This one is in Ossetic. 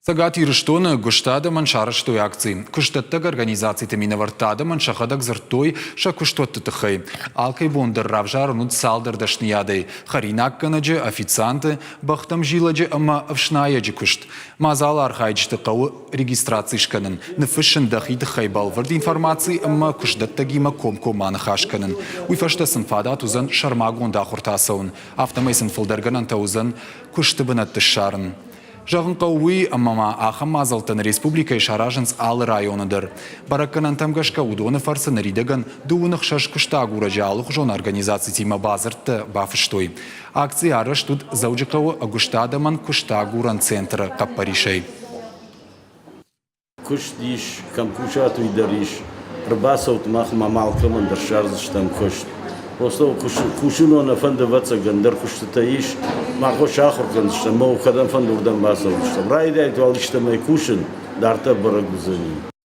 Цӕгат Ирыстоны гуысты адӕмӕн сарӕзтой акци. Куыстдӕттӕг организациты минӕвӕрттӕ адӕмӕн сӕхӕдӕг дзырдтой сӕ куыстуӕтты тыххӕй. Алкӕй бон дӕр равзарын уыд цалдӕр дӕсныйадӕй – хӕринаггӕнӕджы, официанты, бӕхтӕм зилӕджы ӕмӕ ӕфснайӕджы куыст. Мадзалы архайджыты хъӕуы регистраци скӕнын, ныффыссын дӕхи тыххӕй бӕлвырд информаци ӕмӕ куыстдӕттӕгимӕ комкоммӕ аныхас кӕнын. Уый фӕстӕ сын фадат уыдзӕн сӕрмагонд ахуыртӕ ацӕуын. Афтӕмӕй сын фылдӕр гӕнӕнтӕ уыдзӕн куысты бынӕтты ссарын. Зӕгъын хъӕуы уый, ӕмӕ ма ахӕм мадзӕлттӕ нӕ республикӕйы саразынц алы районы дӕр. Бӕрӕггӕнӕнтӕм гӕсгӕ уыдоны фӕрцы ныридӕгӕн 26 куыстагурӕджы алыхуызон организацитимӕ бадзырдтӕ бафыстой. Акци арӕзт уыд Дзӕуджыхъӕуы ӕгуыст адӕмӕн куыстагурӕн центры хъӕппӕрисӕй. Куыст ис, кӕм кусат, уый дӕр ис. Ӕрбацӕут махмӕ ӕмӕ алкӕмӕн дӕр ссардзыстӕм куыст. Просто кусын нӕ фӕнды, ӕвӕццӕгӕн, ӕндӕр куыстытӕ ис. Мах уӕ сахуыр кӕндзыстӕм, мӕ кӕдӕм фӕнды, уырдӕм бацӕудзыстӕм. Райдайут уал истӕмӕй кусын, дарддӕр бӕрӕг уыдзӕни.